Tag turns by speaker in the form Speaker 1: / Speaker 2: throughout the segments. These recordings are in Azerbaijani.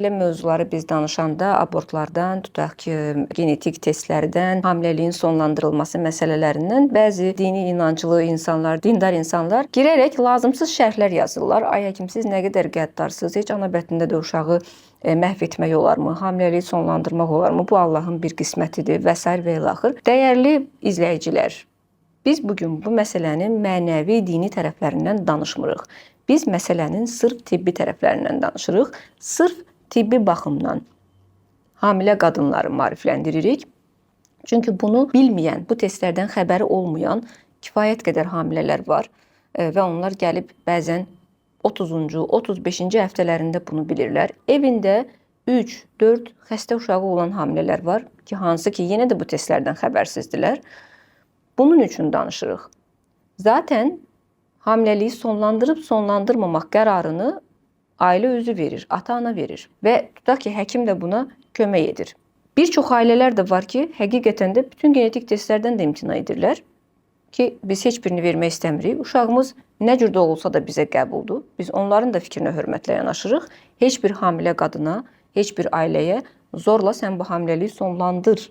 Speaker 1: Belə mövzuları biz danışanda abortlardan, tutaq ki, genetik testlərdən, hamiləliyin sonlandırılması məsələlərindən bəzi dini inanclı insanlar, dindar insanlar girərək lazımsız şərhlər yazırlar. Ay həkim, siz nə qədər qəddarsınız? Heç ana bətnində də uşağı məhv etmək olarmı? Hamiləliyi sonlandırmaq olarmı? Bu Allahın bir qismətidir və sair və ilaxır. Dəyərli izləyicilər, biz bu gün bu məsələnin mənəvi, dini tərəflərindən danışmırıq. Biz məsələnin sırf tibbi tərəflərindən danışırıq. Sırf tibbi baxımdan hamilə qadınları maarifləndiririk. Çünki bunu bilməyən, bu testlərdən xəbəri olmayan kifayət qədər hamilələr var və onlar gəlib bəzən 30-cu, 35-ci həftələrində bunu bilirlər. Evində 3, 4 xəstə uşağı olan hamilələr var ki, hansı ki, yenə də bu testlərdən xəbərsizdirlər. Bunun üçün danışırıq. Zaten hamiləliyi sonlandırıb sonlandırmamaq qərarını ailə özü verir, ata-ana verir və tutaq ki, həkim də buna kömək edir. Bir çox ailələr də var ki, həqiqətən də bütün genetik testlərdən də imtina edirlər ki, biz heç birini vermək istəmirik. Uşağımız nə cür doğulsa da bizə qəbuldur. Biz onların da fikrinə hörmətlə yanaşırıq. Heç bir hamilə qadına, heç bir ailəyə zorla sən bu hamiləliyi sonlandır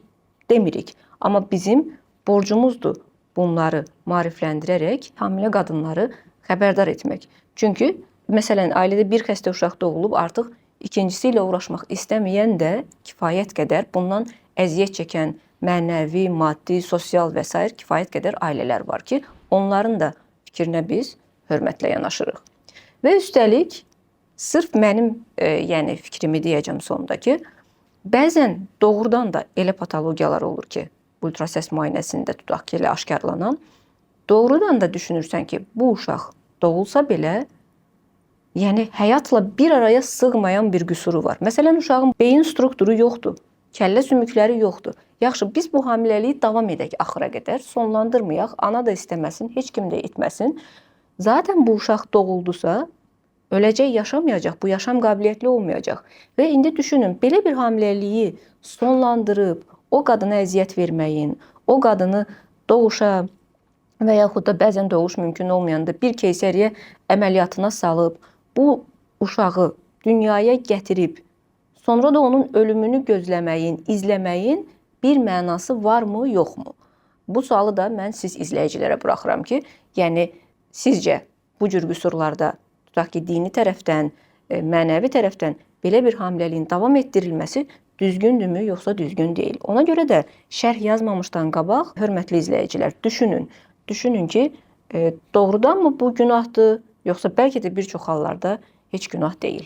Speaker 1: demirik. Amma bizim borcumuzdur bunları maarifləndirərək hamilə qadınları xəbərdar etmək. Çünki məsələn, ailədə bir xəstə uşaq doğulub, artıq ikincisi ilə uğraşmaq istəməyən də kifayət qədər bundan əziyyət çəkən mənəvi, maddi, sosial və sair kifayət qədər ailələr var ki, onların da fikrinə biz hörmətlə yanaşırıq. Və üstəlik, sırf mənim yəni fikrimi deyəcəm sonda ki, bəzən doğrudan da elə patologiyalar olur ki, ultrasəs müayinəsində tutaq ki, elə aşkarlanan, doğrudan da düşünürsən ki, bu uşaq doğulsa belə, yəni həyatla bir araya sığmayan bir qüsuru var. Məsələn, uşağın beyin strukturu yoxdur, kəllə sümükləri yoxdur. Yaxşı, biz bu hamiləliyi davam edək axıra qədər, sonlandırmayaq, ana da istəməsin, heç kim də etməsin. Zaten bu uşaq doğuldusa, öləcək, yaşamayacaq, bu yaşam qabiliyyətli olmayacaq. Və indi düşünün, belə bir hamiləliyi sonlandırıb, o qadına əziyyət verməyin, o qadını doğuşa və yaxud da bəzən doğuş mümkün olmayanda bir keysəriyyə əməliyyatına salıb, bu uşağı dünyaya gətirib, sonra da onun ölümünü gözləməyin, izləməyin bir mənası varmı, yoxmu? Bu sualı da mən siz izləyicilərə buraxıram ki, yəni sizcə bu cür qüsurlarda, tutaq ki, dini tərəfdən, mənəvi tərəfdən belə bir hamiləliyin davam etdirilməsi düzgündürmü, yoxsa düzgün deyil? Ona görə də şərh yazmamışdan qabaq, hörmətli izləyicilər, düşünün. Düşünün ki, doğrudanmı bu günahdır, yoxsa bəlkə də bir çox hallarda heç günah deyil.